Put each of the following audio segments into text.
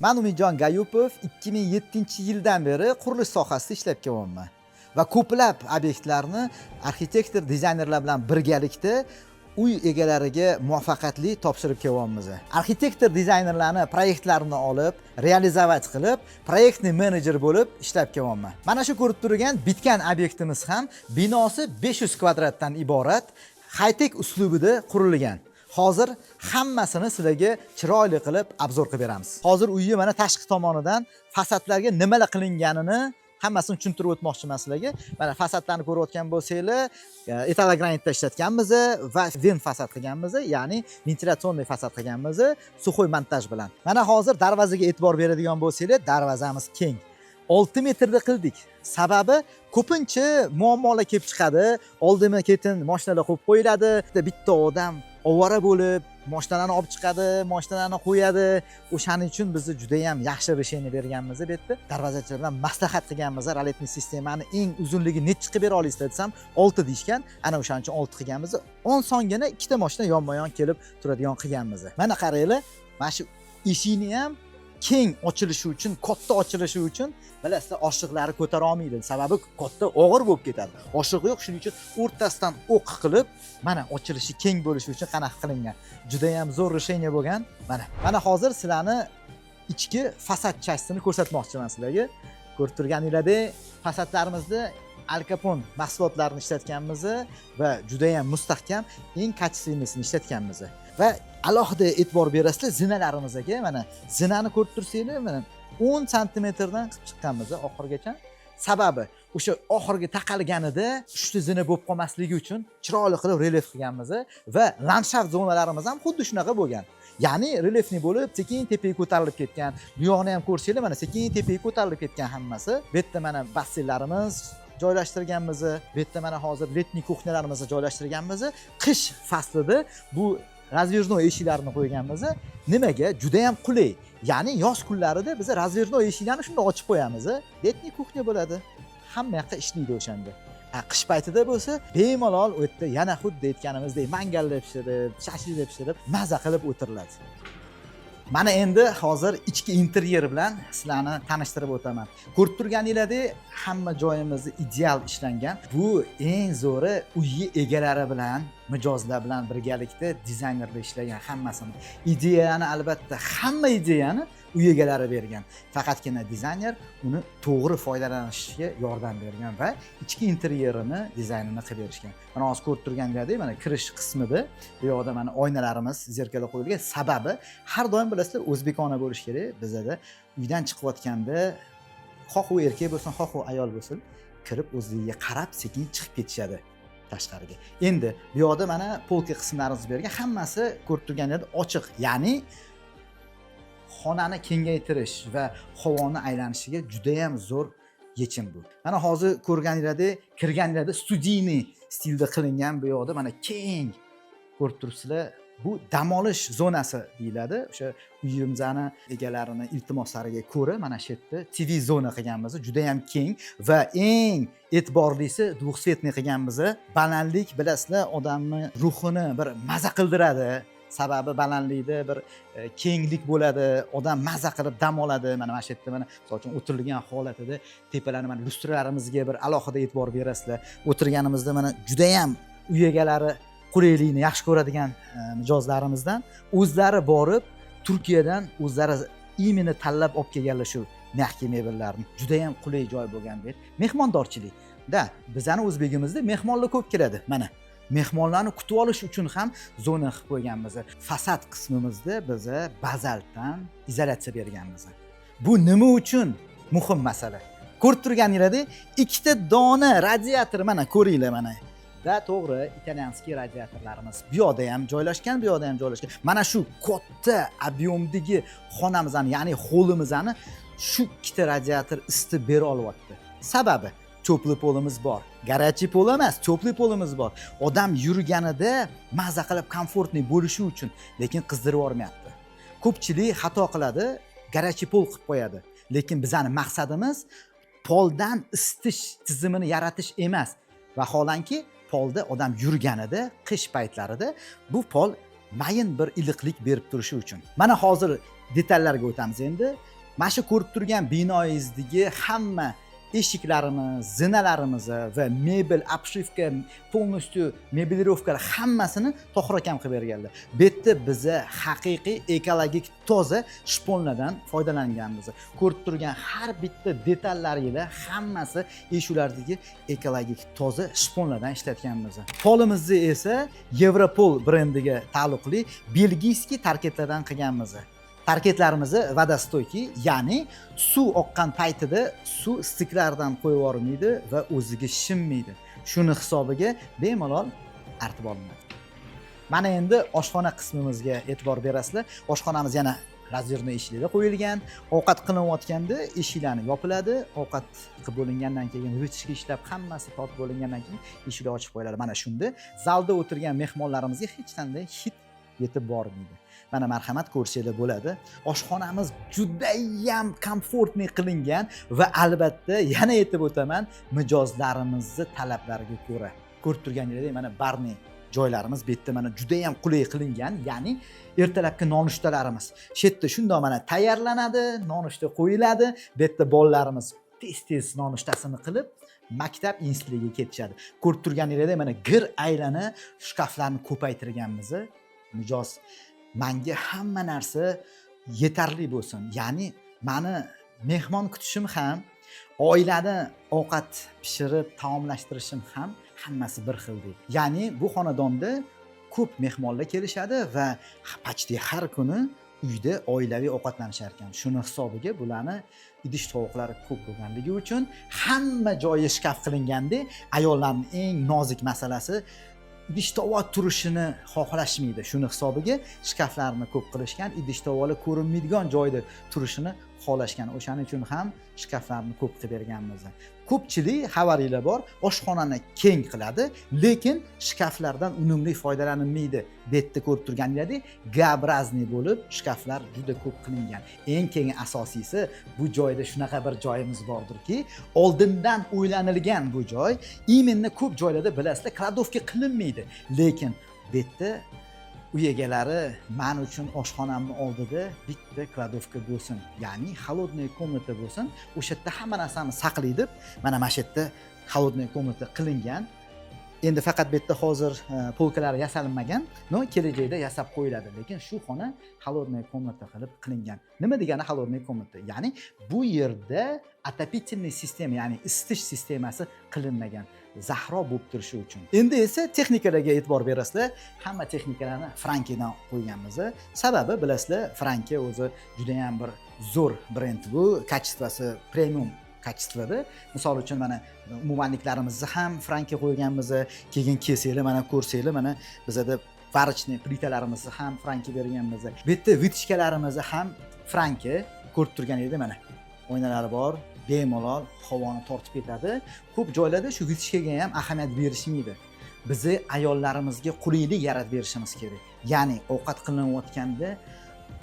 Man Umidjon Gayupov, 2007-yildan beri qurilish sohasida ishlab kelyapman va ko'plab obyektlarni arxitektor, dizaynerlar bilan birgalikda uy egalariga muvaffaqiyatli topshirib kelyapmiz. Arxitektor, dizaynerlarni proyektlarini olib, реализовать qilib, проектный menejer bo'lib ishlab kelyapman. Mana shu ko'rib turgan bitgan obyektimiz ham binosi 500 kvadratdan iborat, high-tech uslubida qurilgan. Hozir hammasini sizlarga chiroyli qilib обзор qilib beramiz. Hozir uyni mana tashqi tomonidan fasadlarga nimalar qilinganini hammasini tushuntirib o'tmoqchiman sizlarga. Mana fasadlarni ko'rayotgan bo'lsanglar, metalogranitda ishlatganmiz va vent fasad qilganmiz, ya'ni вентиляционный fasad qilganmiz, сухой montaj bilan. Mana hozir darvozaga e'tibor beradigan bo'lsanglar, darvozamiz keng. 6 metrda qildik. Sababi ko'pincha muammolar kelib chiqadi. Oldinma ketin mashinalar qo'yib qo'yiladi. Bitta odam ovora bo'lib, mashinalarni olib chiqadi, mashinalarni qo'yadi. O'shaning uchun bizni juda ham yaxshi решение berganmiz bu yerda. Darvozachilar bilan maslahat qilganmiz, ролетный sistemani eng uzunligi nechi qilib bera olasizlar desam, 6 deyishgan. Ana o'shaning uchun 6 qilganmiz. Osongina ikkita mashina yonma-yon kelib turadigan qilganmiz. Mana qaranglar, mana shu eshikni ham keng ochilishi uchun, katta ochilishi uchun, bilasizlar, oshiqlari ko'tara olmaydi. Sababi katta, og'ir bo'lib ketadi. Oshig'i yo'q, shuning uchun o'rtasidan o'q qilib, mana ochilishi keng bo'lishi uchun qanaqa qilingan. Juda ham zo'r решение bo'lgan. Mana hozir sizlarni ichki fasad частini ko'rsatmoqchiman sizlarga. Ko'rib turganinglardek, fasadlarimizda Alkapon mahsulotlarini ishlatganmiz va juda ham mustahkam, eng качественный sini ishlatganmiz. Va alohida e'tibor berasizlar zinalarimizga. Mana zinani ko'rib tursanglar, mana 10 santimetrdan qilib chiqqanmiz oxirigacha. Sababi o'sha oxirgi taqalganida uchta zina bo'lib qolmasligi uchun chiroyli qilib relyef qilganmiz va landshaft zonalarimiz ham xuddi shunaqa bo'lgan. Ya'ni рельефный bo'lib, sekin tepaga ko'tarilib ketgan. Bu yoqni ham ko'rsanglar, mana sekin tepaga ko'tarilib ketgan hammasi. Bu yerda mana basseynlarimiz joylashtirganmiz. Bu yerda mana hozir летний кухня larimizni joylashtirganmiz. Qish faslida bu раздвижной eshiklarni qo'yganmiz. Nimaga? Juda ham qulay. Ya'ni yoz kunlarida biz раздвижной eshiklarni shunday ochib qo'yamiz. Летний кухня bo'ladi. Hamma yoqqa ishlaydi o'shanda. Ha, qish paytida bo'lsa, bemalol u yerda yana xuddi aytganimizdek mangalda pishirib, shashlikda pishirib, maza qilib o'tiriladi. Mana endi hozir ichki interyer bilan sizlarni tanishtirib o'taman. Ko'rib turganinglardek, hamma joyimiz ideal ishlangan. Bu eng zo'ri uyi egalari bilan, mijozlar bilan birgalikda dizaynerlar ishlagan hammasini. Ideyani, albatta, hamma ideyani uy egalari bergan. Faqatgina dizayner uni to'g'ri foydalanishga yordam bergan va ichki interyerini dizaynini qilib berishgan. Mana hozir ko'rib turganinglardek, mana kirish qismida bu yoqda mana oynalarimiz, зеркало qo'yilgan. Sababi har doim, bilasizlar, o'zbekona bo'lishi kerak bizada. Uydan chiqayotganda xoh u erkak bo'lsin, xoh u ayol bo'lsin, kirib o'zligiga qarab sekin chiqib ketishadi tashqariga. Endi bu yoqda mana polka qismlarimiz bergan, hammasi ko'rib turganingizdek ochiq, ya'ni xonani kengaytirish va havoni aylanishiga juda ham zo'r yechim bu. Mana hozir ko'rganinglardek, kirganinglarda студийный stilda qilingan bu yoqda mana keng ko'rib turibsizlar. Bu dam olish zonasi deyiladi. O'sha uyimizni egalarini iltimoslariga ko'ra mana shu yerda TV zona qilganmiz. Juda ham keng va eng e'tiborlisi двухсветный qilganmiz. Balandlik, bilasizlar, odamni ruhini bir maza qildiradi. Sababi balandlikda bir kenglik bo'ladi, odam maza qilib dam oladi. Mana shu yerda mana misol uchun o'tirilgan holatida tepalarni, mana lyustralarimizga bir alohida e'tibor berasizlar. O'tirganimizda mana judayam uy egalari qulaylikni yaxshi ko'radigan mijozlarimizdan o'zlari borib Turkiyadan o'zlari именно tanlab olib kelganlar shu мягкий mebellarni. Judayam qulay joy bo'lgan bu yer. Mehmondorchilik da, bizani o'zbegimizda mehmonlar ko'p keladi. Mana mehmonlarni kutib olish uchun ham zona qilib qo'yganmiz. Fasad qismimizda biza bazaltdan izolyatsiya berganmiz. Bu nima uchun muhim masala? Ko'rib turganinglardek, ikkita dona radiator, mana ko'ringlar, mana da, to'g'ri, итальянский radiatorlarimiz bu yoqda ham joylashgan, bu yoqda ham joylashgan. Mana shu katta объем dagi xonamizni, ya'ni holimizni shu ikkita radiator isitib bera olyapti. Sababi теплый polimiz bor, горячий pol emas, теплый polimiz bor. Odam yurganida maza qilib, комфортный bo'lishi uchun, lekin qizdirib yubormayapti. Ko'pchilik xato qiladi, горячий pol qilib qo'yadi, lekin bizani maqsadimiz poldan isitish tizimini yaratish emas. Vaholanki polda odam yurganida qish paytlarida bu pol mayin bir iliqlik berib turishi uchun. Mana hozir Detallarga o'tamiz endi. Mana shu ko'rib turgan binoyingizdagi hamma eshiklarimiz, zinalarimiz va mebel, обшивка, полностью меблировка lar hammasini Tohir akam qilib berganlar. Bu yerda biza haqiqiy ekologik toza shponlardan foydalanganmiz. Ko'rib turgan har bitta detallaringlar hammasi eshiklardagi ekologik toza shponlardan ishlatganmiz. Polimizni esa Yevropol brendiga taalluqli бельгийский tarketlardan qilganmiz. Tarketlarimizni водостойкий, ya'ni suv oqqan paytida suv стык lardan qo'yib yubormaydi va o'ziga shimmaydi. Shuni hisobiga bemalol artib olinadi. Mana endi oshxona qismimizga e'tibor berasizlar. Oshxonamiz yana лазерный eshiklarda qo'yilgan. Ovqat qilinayotganda eshiklarni yopiladi. Ovqat qilib bo'lingandan keyin, вытяжка ishlab, hammasi tortib bo'lingandan keyin eshiklar ochib qo'yiladi. Mana shunda zalda o'tirgan mehmonlarimizga hech qanday hid yetib bormaydi. Mana, marhamat, ko'rsanglar bo'ladi. Oshxonamiz judayam комфортный qilingan va albatta, yana aytib o'taman, mijozlarimizni talablariga ko'ra. Ko'rib turganingizdek, mana барный joylarimiz bu yerda mana judayam qulay qilingan, ya'ni ertalabki nonushtalarimiz shu yerda shundoq mana tayyorlanadi, nonushta qo'yiladi. Bu yerda bolalarimiz tez tez nonushtasini qilib, maktab, institutga ketishadi. Ko'rib turganingizdek, mana gir aylana shkaflarni ko'paytirganmiz. Mijoz manga hamma narsa yetarli bo'lsin, ya'ni mani mehmon kutishim ham, oilani ovqat pishirib taomlashtirishim ham hammasi bir xil deydi. Ya'ni bu xonadonda ko'p mehmonlar kelishadi va почти har kuni uyda oilaviy ovqatlanishar ekan. Shuni hisobiga bularni idish tovoqlari ko'p bo'lganligi uchun hamma joyi shkaf qilinganda, ayollarni eng nozik masalasi idish tovoq turishini xohlashmaydi. Shuni hisobiga shkaflarni ko'p qilishgan, idish tovoqlar ko'rinmaydigan joyda turishini xohlashgan. O'shaning uchun ham shkaflarni ko'p qilib berganmiz. Ko'pchilik, xabaringlar bor, oshxonani keng qiladi, lekin shkaflardan unumli foydalanilmaydi. Bu yerda ko'rib turganingizdek, Г-образный bo'lib shkaflar juda ko'p qilingan. Eng keng, asosiysi, bu joyda shunaqa bir joyimiz bordirki, oldindan o'ylanilgan bu joy. Именно ko'p joylarda, bilasizlar, кладовка qilinmaydi, lekin bu yerda uy egalari man uchun oshxonamni oldida bitta кладовка bo'lsin, ya'ni холодная комната bo'lsin, o'sha yerda hamma narsani saqlay deb, mana shu yerda холодная комната qilingan. Endi faqat bu yerda hozir полка lari yasalinmagan, но kelajakda yasab qo'yiladi, lekin shu xona холодная комната qilib qilingan. Nima degani холодная комната? Ya'ni bu yerda отопительный система, ya'ni isitish sistemasi qilinmagan, zahro bo'lib turishi uchun. Endi esa texnikalarga e'tibor berasizlar. Hamma texnikalarni Frankedan qo'yganmiz. Sababi, bilasizlar, Franke o'zi judayam bir zo'r brend, bu качество si premium качество da. Misol uchun, mana умывальник larimizni ham Franke qo'yganmiz. Keyin kelsanglar, mana ko'rsanglar, mana bizada варочный plitalarimizni ham Franke berganmiz. Bu yerda вытяжка larimizni ham Franke. Ko'rib turganingizdek, mana oynalari bor, bemalol havoni tortib ketadi. Ko'p joylarda shu вытяжка ga ham ahamiyat berishmaydi. Bizni ayollarimizga qulaylik yaratib berishimiz kerak, ya'ni ovqat qilinayotganda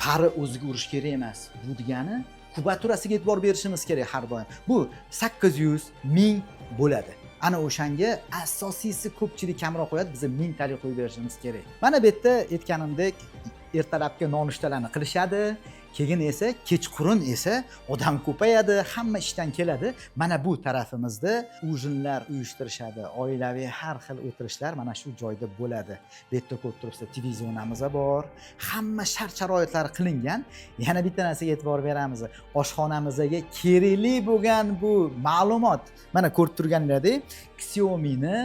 пар i o'ziga urish kerak emas. Bu degani kubaturasiga e'tibor berishimiz kerak har doim. Bu 800, 1000 bo'ladi. Ana o'shanga asosiysi ko'pchilik kamroq qo'yadi, biz 1000 talik qo'yib berishimiz kerak. Mana bu yerda aytganimdek, ertalabki nonushtalarni qilishadi, keyin esa kechqurun esa odam ko'payadi, hamma ishdan keladi, mana bu tarafimizda ужин lar uyushtirishadi, oilaviy har xil o'tirishlar mana shu joyda bo'ladi. Bu yerda ko'rib turibsizlar, televizionamiz bor, hamma shart sharoitlar qilingan. Yana bitta narsaga e'tibor beramiz: oshxonamizga kerakli bo'lgan bu ma'lumot, mana ko'rib turganlaridek, Xiaomi'ni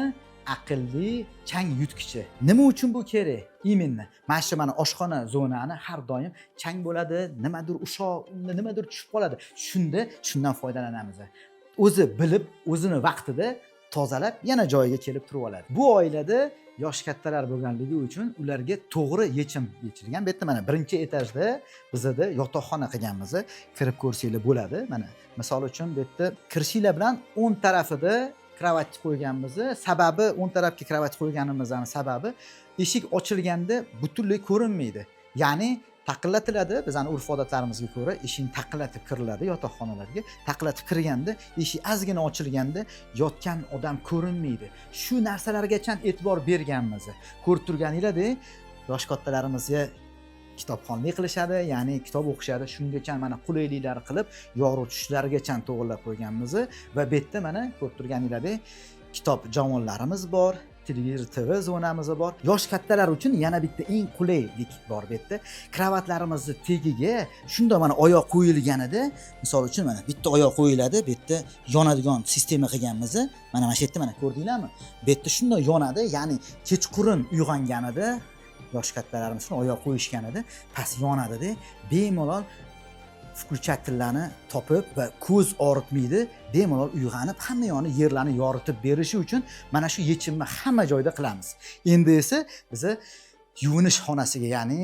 aqlli chang yutgichi. Nima uchun bu kerak? Именно mana shu, mana oshxona zonani har doim chang bo'ladi, nimadir ushoq, unda nimadir tushib qoladi. Shunda shundan foydalanamiz. O'zi bilib, o'zini vaqtida tozalab, yana joyiga kelib turib oladi. Bu oilada yoshi kattalar bo'lganligi uchun ularga to'g'ri yechim yechilgan. Bu yerda mana birinchi etajda bizada yotoqxona qilganmiz, kirib ko'rsanglar bo'ladi. Mana, misol uchun, bu yerda kirishinglar bilan o'ng tarafida кровать qo'yganmiz. Sababi, o'ng tarafga кровать qo'yganimizni sababi, eshik ochilganda butunlay ko'rinmaydi, ya'ni taqillatiladi. Bizani urf odatlarimizga ko'ra eshikni taqillatib kiriladi yotoqxonalarga. Taqillatib kirganda, eshik ozgina ochilganda yotgan odam ko'rinmaydi. Shu narsalargacha e'tibor berganmiz. Ko'rib turganinglardek, yosh kattalarimizga Kitobxonlik qilishadi, ya'ni kitob o'qishadi. Shungacha mana qulayliklar qilib, yorutish-largacha to'g'irlab qo'yganmiz. Va bu yerda mana ko'rib turganingizdek kitob javonlarimiz bor, televizor TV zonamiz bor. Yosh kattalar uchun yana bitta eng qulaylik bor bu yerda. Kravatlarimizni tagiga shundoq mana oyoq qo'yilganida, misol uchun, mana bitta oyoq qo'yiladi, bu yerda yonadigan sistema qilganmiz. Mana shu yerda mana ko'rdinglarmi? Bu yerda shundoq yonadi, ya'ni kechqurun uyg'onganida yosh kattalarimiz shuni oyoq qo'yishganida past yonadida, bemalol включатель larni topib va ko'z og'ritmaydi, bemalol uyg'onib hamma yoqni, yerlarni yoritib berishi uchun mana shu yechimni hamma joyda qilamiz. Endi esa biza yuvinish xonasiga, ya'ni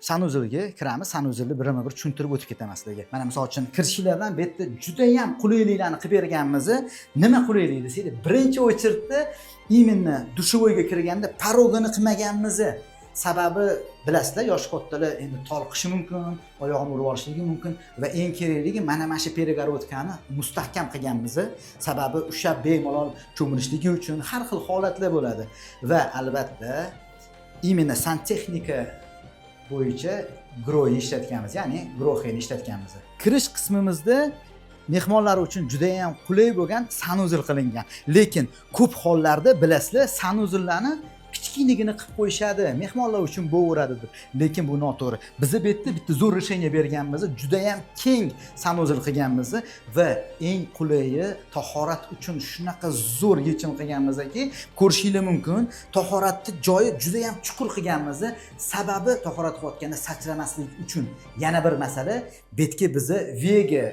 санузел ga kiramiz. Санузел ni birma bir tushuntirib o'tib ketaman sizlarga. Mana misol uchun, kirishinglar bilan bu yerda judayam qulayliklarni qilib berganmiz. Nima qulaylik desanglar, birinchi очередь da именно душевой ga kirganda порог ini qilmaganmiz. Sababi bilasizlar, yoshi kattalar endi tolqishi mumkin, oyog'ini urib olishligi mumkin. Va eng kerakligi, mana shu перегородка ni mustahkam qilganmiz. Sababi ushlab bemalol cho'milishligi uchun har xil holatlar bo'ladi. Va albatta именно santexnika bo'yicha Grohe ishlatganmiz, ya'ni Groheni ishlatganmiz. Kirish qismimizda mehmonlar uchun judayam qulay bo'lgan санузел qilingan. Lekin ko'p hollarda bilasizlar, санузел larni kichkinagina qilib qo'yishadi, mehmonlar uchun bo'laveradi deb. Lekin bu noto'g'ri. Biza bu yerda bitta zo'r решение berganmiz, judayam keng санузел qilganmiz. Va eng qulayi, tahorat uchun shunaqa zo'r yechim qilganmizki, ko'rishinglar mumkin, tahoratni joyi judayam chuqur qilganmiz. Sababi tahorat qilayotganda sachramaslik uchun. Yana bir masala, bu yerga biza Vega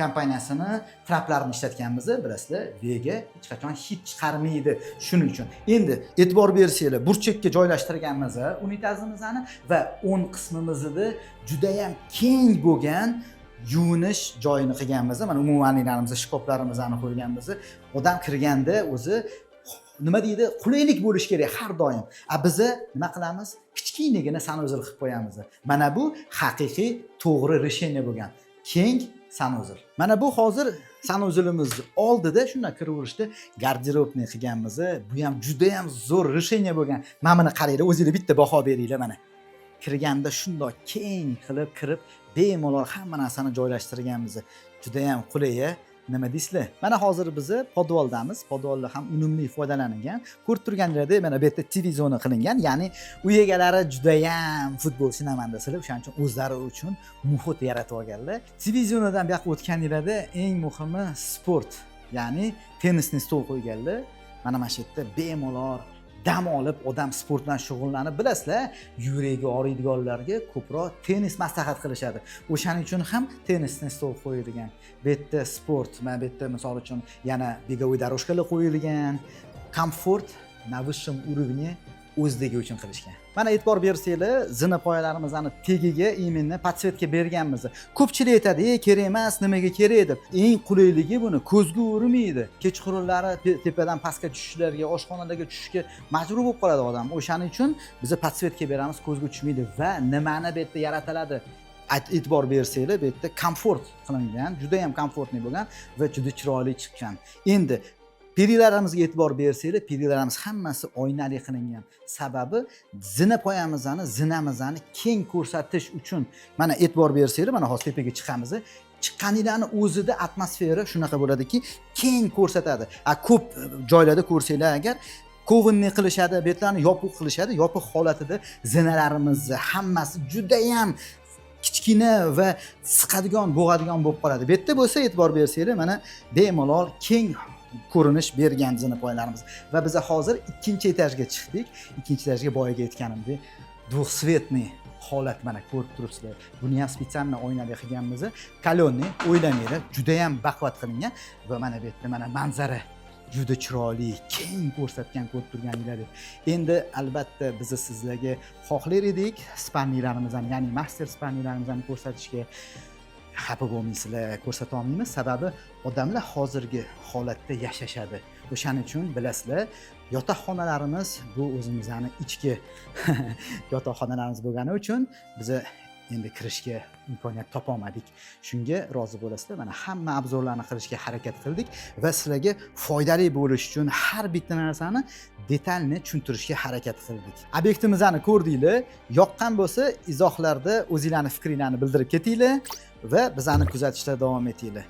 kompaniyasini traplarini ishlatganmiz. Bilasizlar, Vega hech qachon hid chiqarmaydi, shuning uchun. Endi e'tibor bersanglar, burchakka joylashtirganmiz unitazimizni va o'ng qismimizda judayam keng bo'lgan yuvinish joyini qilganmiz. Mana umumanliklarimizni, shkaflarimizni qo'yganmiz. Odam kirganda o'zi nima deydi, qulaylik bo'lishi kerak har doim. A biza nima qilamiz? Kichkinagina санузел qilib qo'yamiz. Mana bu haqiqiy to'g'ri решение bo'lgan keng санузел. Mana bu hozir санузел imizni oldida shundan kiraverishda гардеробный qilganmiz. Bu ham judayam zo'r решение bo'lgan. Mana buni qaranglar, o'zinglar bitta baho beringlar. Mana kirganda shundoq keng qilib kirib, bemalol hamma narsani joylashtirganmiz. Judayam qulay, a? Nima deysizlar? Mana hozir bizni подвал damiz. Подвал da ham unumli foydalanilgan. Ko'rib turganingizdek, mana bu yerda TV zona qilingan, ya'ni uy egalari judayam futbol sinaman desalar, o'shaning uchun o'zlari uchun muhit yaratib olganlar. TV zonadan bu yoqqa o'tganinglarda eng muhimi sport, ya'ni теннисный stol qo'yganlar. Mana shu yerda bemalol dam olib, odam sport bilan shug'ullanib, bilasizlar, yuragi og'riydiganlarga ko'proq tennis maslahat qilishadi. O'shaning uchun ham теннисный stol qo'yilgan. Bu yerda sport, mana bu yerda misol uchun yana беговой дорожка lar qo'yilgan. Комфорт на высшем уровне o'zligi uchun qilishgan. Mana e'tibor bersanglar, zina poyalarimizni tagiga именно подсветка berganmiz. Ko'pchilik aytadi, "Ey, kerak emas, nimaga kerak?" deb. Eng qulayligi, buni ko'zga urmaydi. Kechqurunlari tepadan pastga tushishlarga, oshxonalarga tushishga majbur bo'lib qoladi odam. O'shaning uchun biz подсветка beramiz, ko'zga tushmaydi. Va nimani bu yerda yaratiladi, e'tibor bersanglar, bu yerda komfort qilingan, juda ham комфортный bo'lgan va juda chiroyli chiqqan. Endi перила larimizga e'tibor bersanglar, перила larimiz hammasi oynali qilingan. Sababi zina poyamizni, zinamizni keng ko'rsatish uchun. Mana e'tibor bersanglar, mana hozir tepaga chiqamiz. Chiqqaninglarni o'zida atmosfera shunaqa bo'ladiki, keng ko'rsatadi. A ko'p joylarda ko'rsanglar agar, кованный qilishadi, betlarni yopiq qilishadi. Yopiq holatida zinalarimizni hammasi judayam kichkina va siqadigan, bo'g'adigan bo'lib qoladi. Bu yerda bo'lsa, e'tibor bersanglar, mana bemalol keng ko'rinish bergan zina poyalarimiz. Va biza hozir ikkinchi etajga chiqdik. Ikkinchi etajga boyagi aytganimdek двухсветный holat, mana ko'rib turibsizlar. Buni ham специально oynali qilganmiz. Каленый, o'ylamanglar, judayam baquvvat qilingan. Va mana bu yerda mana manzara juda chiroyli, keng ko'rsatgan, ko'rib turganinglardek. Endi albatta biz sizlarga xohlar edik спальни larimizni, ya'ni мастер спальни larimizni ko'rsatishga. Xafa bo'lmaysizlar, ko'rsata olmaymiz. Sababi odamlar hozirgi holatda yashashadi. O'shaning uchun bilasizlar, yotoqxonalarimiz bu o'zimizni ichki yotoqxonalarimiz bo'lgani uchun biza Endi kirishga imkoniyat topolmadik. Shunga rozi bo'lasizlar. Mana, hamma обзор larni qilishga harakat qildik va sizlarga foydali bo'lishi uchun har bitta narsani детально tushuntirishga harakat qildik. Obyektimizni ko'rdinglar. Yoqqan bo'lsa, izohlarda o'zinglarni fikringlarni bildirib ketinglar va bizani kuzatishda davom etinglar.